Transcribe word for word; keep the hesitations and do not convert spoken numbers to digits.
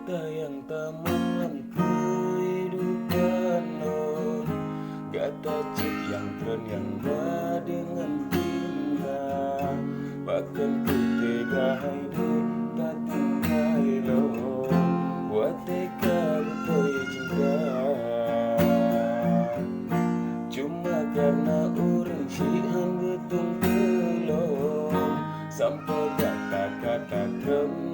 Sayang tamong lam kehidupan lôn, gata cit nyang treun nyang ba deungon pinta. Pakon keu teuga hai deuek tatinggai lôn, watèe ka beutôi cinta. Cuma kareuna ureueng syiek han geutung keu lôn, sampoe gata ka tatreun